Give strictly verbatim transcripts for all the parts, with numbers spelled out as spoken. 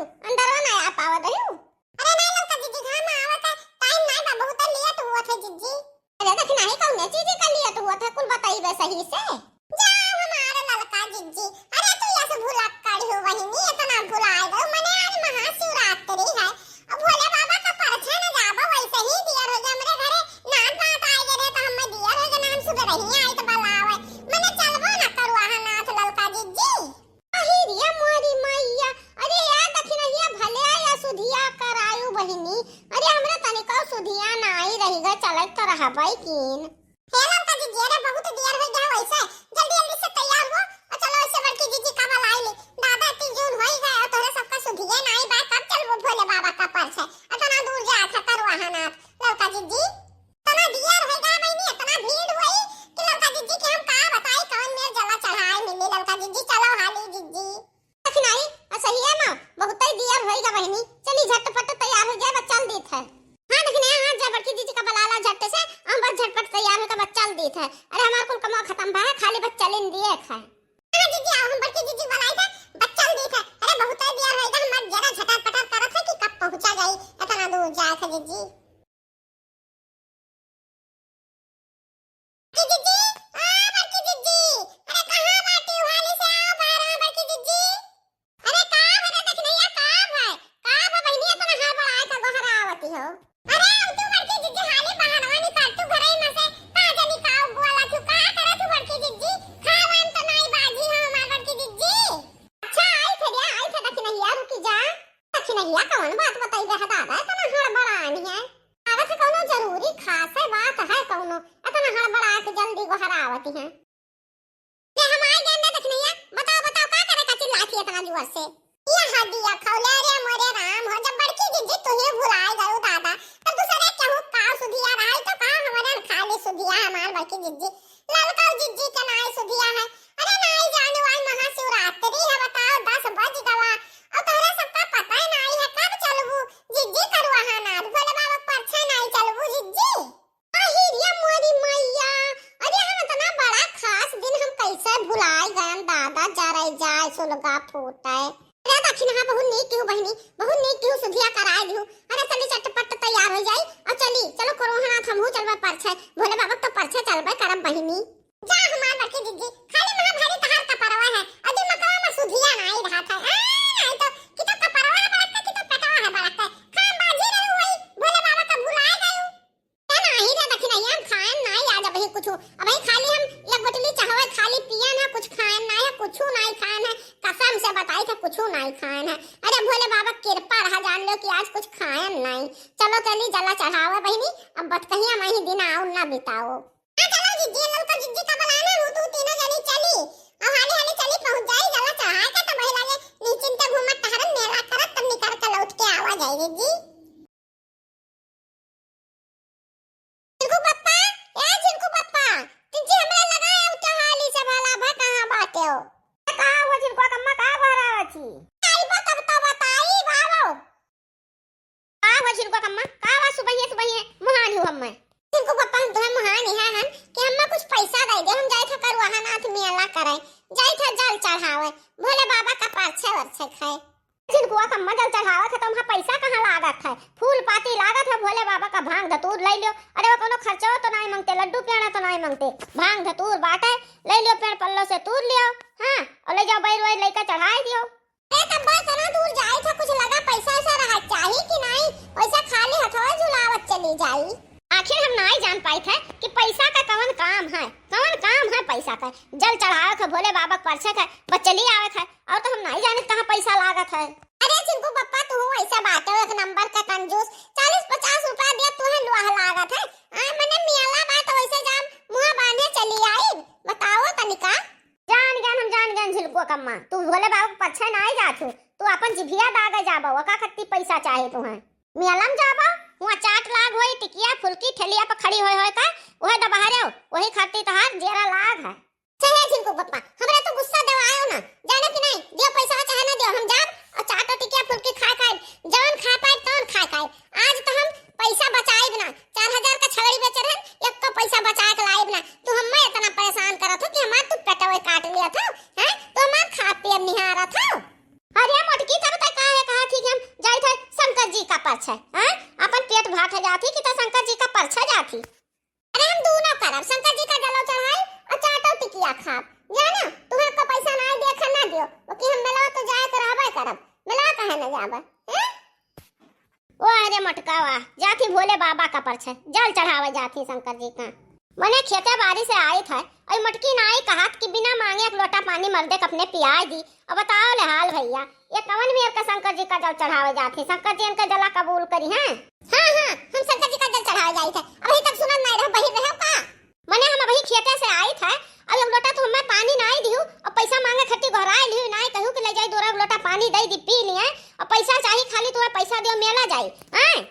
अंदरवा ना आ पावत हऊ। अरे नाहीं ललका जिज्जी, घाम आवत है, टाइम नाहीं बा, बहुत लेट हुआ थे जिज्जी। अरे देखी नाहीं, कौने चीज का लेट हुआ था, कुल बताइबे सही से। जा हमारे ललका जिज्जी, अरे तू यस भुलक्कड़ हो बहिनी, इतना भुलाए गयो, मने आज महाशिवरात्रि है, अब भोले बाबा का परछा न जाबो, वैसे ही दियर हो गया, हमरे घरे नान पात आए गए रहे, तो हमें दियर हो गया, हम सुबह रही आई तो बलावे, मने चलबो न करुआ है नाथ ललका जिज्जी। अही रे मोरी मैया, अरे यार दखिनहिया भले या सुधिया करायु बहिनी, अरे हमरा तनिको सुधिया नाई रहि गए, चलत तो रहबै कीन। हे ललका जिज्जी, अरे बहुत देर होइ गया वैसे, जल्दी जल्दी से तैयार हो और चलो ऐसे बड़की जिज्जी का बलाई ली। दादा इतनी जून होइ गए और तोहरे सबका सुधिया नाई बा, कब चलबो भोले बाबा का परछे? इतना दूर जाए था करुआ है नाथ ललका जिज्जी। इतना देर होइ गया बहिनी, इतना भीड़ हुई कि ललका जिज्जी के हम का बताई, कौन मेर जला चढ़ाए मिली ललका जिज्जी, चलो हाली जिज्जी। देखी नाई, आ सही है माँ, बहुत ही देर होइ गया बहिनी, चली झटपट तैयार हो जाए, बस चल देत है। हाँ देखी नाई, हाँ जा बड़की जिज्जी का बलाला झट से, हम बस झटपट तैयार होकर बस चल देत है। अरे हमार कुल कमवा खतम भा है, खाली बस चलिन दिए है। हाँ जिज्जी, आओ हम बड़की जिज्जी बलाई था, बस चल देत है। अरे बहुत ही देर होइ गया, हमार जरा झटर पटर करत है कि कब पहुँचा जाई, इतना दूर जाए था जिज्जी। बड़की जिज्जी, आ बड़की जिज्जी, अरे कहाँ बाटी हो? हाली से आओ बाहर, आ बड़की जिज्जी। अरे का हो रे दखिनहिया, का भय? का भय बहिनी, इतना हड़बड़ाए का गोहरावती हो? अरे अब तू बड़की जिज्जी हाली बाहर आवा निकाल, तू घरई में से का जानी का बोला तू, का करे तू बड़की जिज्जी? खावन तो नाई बाजी हो हमार बड़की जिज्जी। अच्छा आई थे रे, आई थे दखिनहिया, रुकी जा। दखिनहिया कौन बात बताई बे दादा, इतना हड़बड़ानी है? लागत है कौनो जरूरी खास है बात है कौनो, इतना हड़बड़ा के जल्दी गोहरावती हैं। ये हम आ गए ना दखिनहिया, बताओ बताओ का करे का चिल्लाती है इतना जोर से? ये हदिया खौले रे मोरे राम हो, जब बड़की जिज्जी तुहे भुलाए गयो दादा, तब दूसरे केहू का सुधिया रहा तो का हमारे खाली सुधिया हमार बड़की जिज्जी, ललका जिज्जी के नाई सुधिया है। अरे नाई जानू, आज महाशिवरात्रि है, बताओ दस बज गवा और तोहरे सबका पता ही नाई है कब चलबू जिज्जी करुआ है नाथ भोले बाबा परछे नाई चलबू जिज्जी। अही रे मोरी मैया, अरे हम इतना बड़ा खास दिन हम कैसे भुलाए गए दादा, जरे जाए सुलगा फूटे। अरे दखिनहा बहुत नीक किहू बहिनी, बहुत नीक किहू सुधिया कराए दिहू। अरे चली चटपट तैयार हो जाई और चली, चलो करुआ है नाथ हमहू चलबे परछे, भोले बाबा तो परछे चलबे करब बहिनी। जा हमार बड़की जिज्जी, खाली महा भारी तहार कपरवा है, अजी मकवा में सुधिया नाई रहा था। आ, नाई तो, कि तो कपरवा है बड़का, कि तो पेटवा है बड़का। खाम बाजी रही हुई, भोले बाबा का भुलाए गयो। ए नाई रे दखिनहिया, हम खाएन नाई आज अबही कुछु। अबही खाली हम एक बोतली चाहवे खाली पियन है, कुछ खाएन नाई है, कुछु नाई खाएन है। कसम से बताई थे कुछु नाई खाएन है। अरे भोले बाबा कृपा रहा, जान लो कि आज कुछ खाएन नाई। चलो चली जला चढ़ावे बहिनी, अब बतकहिया माही दिन आओ ना बिताओ। हाँ, चलो जिज्जी, ललका जिज्जी का बुलाना हो, तू तीनों जनी चली। और हाली हाली चली पहुँच जाई, जला चढ़ा के तो वही लागे निश्चिंत घूमत टहरन मेला करत तब निकल के लौट के आवा जाई जिज्जी। झिनकू पप्पा, ए झिनकू पप्पा, जिज्जी हमरे लगा आओ तो हाली से भला भा कहाँ बाटे हो? का हो झिनकू कम्मा का भरावत ही? आई बा तब तो बताई बाबू। का हुआ झिनकू कम्मा? का हुआ सुबहिये सुबहिये मुहान हो हम्मे? झिनकू पप्पा हम तोहे मुहान इहा हन कि हम्मे कुछ पैसा दे दे, हम जाए थे करुआहा नाथ मेला करे, जाए थे जल चढ़ावे, भोले बाबा का परछे वरछे खाए। झिनकू कम्मा जल चढ़ावे थे तो वहाँ पैसा कहाँ लागत है? फूल पाती लागत है, भोले बाबा का भांग धतूर ले लियो। अरे वो कोनो खर्चो तो नाई मांगते, लड्डू पेड़ा तो नाई मांगते, भांग धतूर बाटे, ले लियो पेड़ पल्लो से तूर लियो, हाँ, और ले जाओ बैर वैर लेकर चढ़ाए दियो। ए, तब बा, इतना दूर जाए था, कुछ लगा पैसा ऐसा रहा चाही कि नाई? वैसा खाली हथवा झुलावत चली जाई। आखिर हम नाई जान पाई थे कि पैसा का कवन काम है, कवन काम है पैसा का। जल चढ़ावे के भोले बाबा के परछे के, बस चली आवे के, और तो हम नाई जाने कहाँ पैसा लागत है। अरे झिनकू पप्पा, तू ऐसा बाटे हो, एक नंबर का कंजूस। चालीस पचास रुपया दिया, तू है लोहा लागत है। आ, मने मियाला बा तो वैसे जाम मुँह बांधे चली आई। बताओ तनिका। जान गन हम, जान गन झिलकुआ कम्मा, तू भोले बाबा के परछे नाई जात हो, तू अपन जिभिया दागे जाबो, ओका खत्ती पैसा चाहे तुहे। मेला में जाबो, हुआ चाट लाग होई, टिकिया, फुलकी, ठेलिया पर खड़ी होए होए का, उहे दबहरे हो, वही खत्ती तहार जेरा लाग है। अच्छा है झिनकू पप्पा, हमरा तो गुस्सा देवायो ना, जानो कि नहीं, दियो पैसा चाहे ना दियो, हम जाब और चाट और टिकिया फुलकी खाए खाए, जवन खाए पाए तवन खाए खाए। आज तो हम पैसा बचाइब ना, चार हजार का छगड़ी बेचे रहन, एक को पैसा बचा के लाइब ना। तू हम्मे इतना परेशान करत हो कि हमार तू पेटवे काट लिया था, हैं? तू हमार खा पिए निहारत हो। अरे मोटकी, तब तक काहे कहा थी ठीक है, तो शंकर जी का परछा जाथी। अरे हम दूनो करब, शंकर जी का जलवा चढ़ाई और चाटो टिकिया खाब। जाने, तुहन को पैसा ना दे, खा ना दियो, बाकी हम मेलवा तो जाए के रहबे करब, मेलवा काहे न जाबे, हैं? ओ अरे मोटका वाह, जाथी भोले बाबा का परछे, जल चढ़ावे जाथी शंकर जी का। मने खेते बारी से आइत है, और मोटकी नाई कहत कि बिना मांगे एक लोटा पानी मर्दे के अपने पियाए दी। अब बताओ ले हाल भैया, ये कवन मेर का शंकर जी का जल चढ़ावे जाथी? शंकर जी इनका जला कबूल करी हैं? हाँ, हाँ, हम शंकर जी का जल चढ़ावे जाइत है। अबही तक सुनत नाई रहो, बहिर रहो का? मने हम अबही खेते से आइत है, अब एक लोटा तो हमें पानी नाई दिहु, और पैसा मांगे खट्टी गोहराए लिहु, नाई कहू कि ले जाई दोरा एक लोटा पानी दे दी, पी लिए, और पैसा चाही खाली, तुम्हें पैसा दियो, मेला जाई, हैं?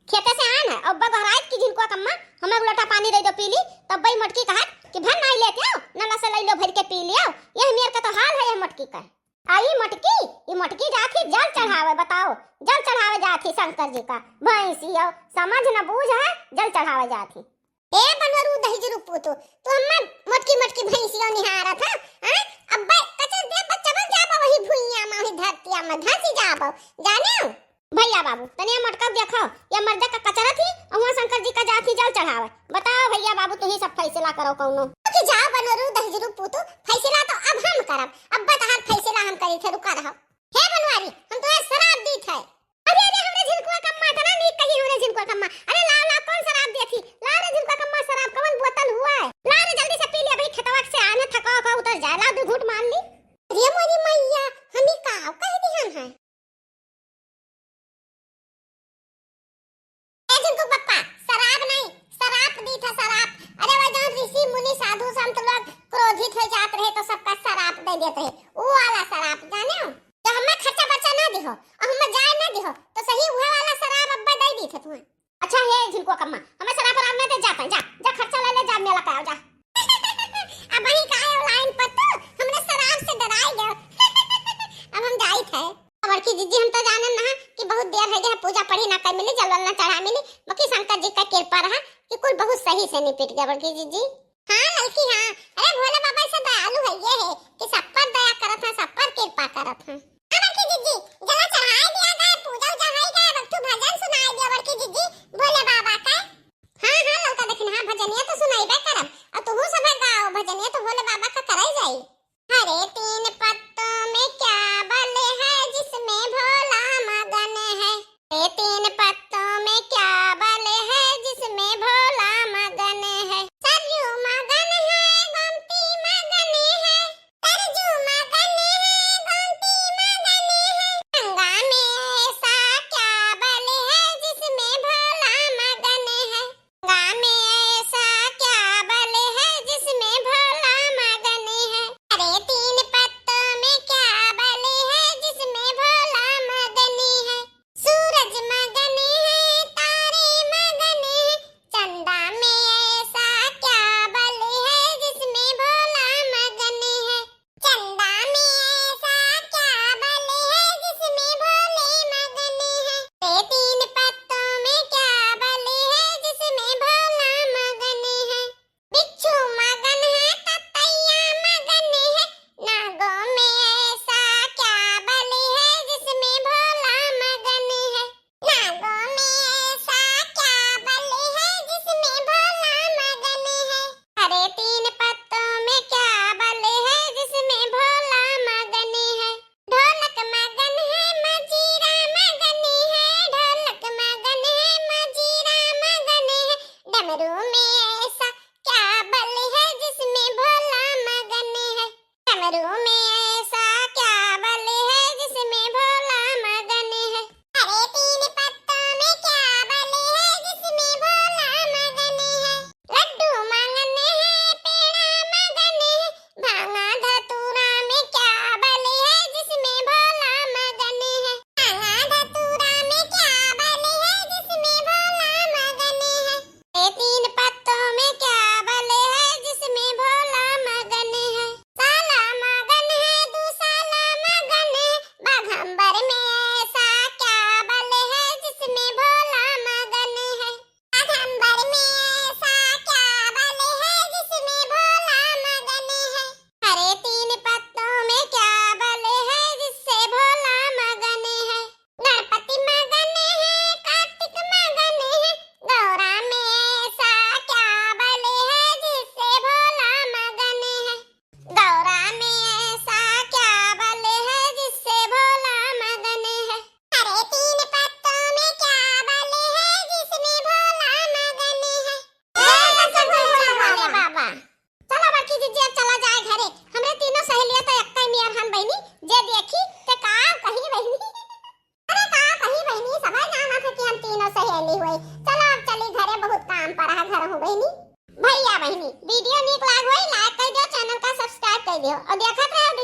खेते से आन है, अब गोहराइत कि झिनकुआ कम्मा, हमें एक लोटा पानी दे दो, पी ली, तब बई मोटकी कहत कि भर नाई लेते आओ, नला से ले लो भर के पी लियो, यह मेर का तो हाल है यह मोटकी का। आई मोटकी, ई मोटकी जाथी जल चढ़ावे, बताओ, जल चढ़ावे जाथी शंकर जी का। भैंसी हो, समझ न बूझ है, जल चढ़ावे जाथी। ए बनवरू दहिजरू पूतो, तू हम्मा मोटकी मोटकी भैंसी हो निहारत है, हैं? अब्बे कचर दे, अब्बे चबल जाबा वही भुइया में, वही धरतिया में धंसी जाबो, जाने हो? भैया बाबू, तनिया मोटका देखो, ये मर्दे का कचरा थी, और वहाँ शंकर जी का जाथी जल चढ़ावे। बताओ भैया बाबू, तू ही सब फैसला करो कौनो। कि जाओ बनवरू दहिजरू पूतो, फैसला तो अब हम करब, अब्बे तहार फैसला हम करी थे, रुका रहो। हे बनवारी, हम तुम्हें शराब दी थे। अरे, अरे, हमरे झिनकुआ कम्मा, इतना नीक कही हमरे झिनकुआ कम्मा। अरे, लाओ, लाओ, कौन शराब देथी? लाओ रे झिनकुआ कम्मा, शराब कौन बोतल हुआ है? लाओ रे, जल्दी से पी ले, अभी खेतवा से आने थका होगा, उतर जाए, लाओ, दो घूंट मार ली। अरे मोरी मैया, हम ही का कह दिहन है? ए झिनकू पप्पा, शराब नहीं, शराप दी था, शराप। अरे वो जौन ऋषि मुनि साधु संत लोग क्रोधित हो जात रहे तो सबका शराप दे देत रहे, वो वाला शराप, जाने हो? तो हमें खर्चा बर्चा ना दिहो और हमें जाए ना दिहो, तो सही उहे वाला शराब अब्बा दे दी थे तुम्हें। अच्छा हे झिनकू कम्मा, हमें शराब वराब ना दे, जाता, जा, जा खर्चा ले ले, जा मेला का, जा। अब वही का है लाइन पर तू, हमने शराब से डराई गयो। अब हम जाई थे। बड़की जीजी, हम तो जानन ना कि बहुत देर हो गया, पूजा पड़ी ना कर मिली, जल वल ना चढ़ा मिली, बाकी शंकर जी का कृपा रहा कि कुल बहुत सही से निपट गया बड़की जीजी। हाँ ललकी हाँ, अरे भोले बाबा से दयालु है ये है कि सब पर दया करत हैं, सब पर कृपा करत हैं। हाँ बड़की जीजी, जला चढ़ाए दिया गए, पूजा उजा हो गए, अब तू भजन सुनाए दिया बड़की जीजी, भोले बाबा का। हाँ हाँ ललका देखिन, हाँ भजनिया तो सुनाइबे करब, और तू सब गाओ भजनिया तो भोले बाबा का कराई जाई। हरे तीन पत्तों में क्या बल है जिसमें भोला मगन है। हरे तीन पत्तों में क्या बल है जिसमें भोला मगन है। सरयू मगन है, गोमती मगन है। सरयू मगन है, गोमती मगन है। गंगा में ऐसा क्या बल है जिसमें भोला मगन है। गंगा में ऐसा क्या बल है जिसमें भोला मगन है। हरे तीन पत्तों में क्या बल है जिसमें भोला मगन है। सूरज मगन है, तारे मगन है, चंदा में ऐसा क्या बल है जिसमें भोला मगन है। चंदा में ऐसा क्या बल है जिसमें भोले मगन है। हरे तीन पत्तों में क्या बल है जिसमें भोला मगन है। बिच्छू मगन है, ततैया मगन है, नागों में ऐसा क्या बल है जिसमें भोला मगन है। नागों में ऐसा क्या बल है जिसमें भोला मगन है। हरे तीन पत्तों में क्या बल है जिसमें भोला मगन है। ढोलक मगन है, मजीरा मगन है, ढोलक मगन है, मजीरा मगन है। डमरू में ऐसा क्या बल है जिसमें भोला मगन है। डमरू में ऐसा क्या बल है जिसमें भोला मगन है। हरे तीन पत्तों में क्या बल है जिसमें भोला मगन है। लड्डू मगन है, पेड़ा मगन है, भांगा धतूरा में क्या बल है जिसमें भोला मगन है। भांगा धतूरा में क्या बल है जिसमें भोला मगन है। ये तीन पत्तों में क्या बल है जिसमें भोला मगन है। साला मगन होई। चलो अब चली घरे, बहुत काम पड़ा है घर हो बहिनी। भैया बहिनी, video नीक लाग होई, like कर दियो, channel का subscribe कर दियो और देखत रहो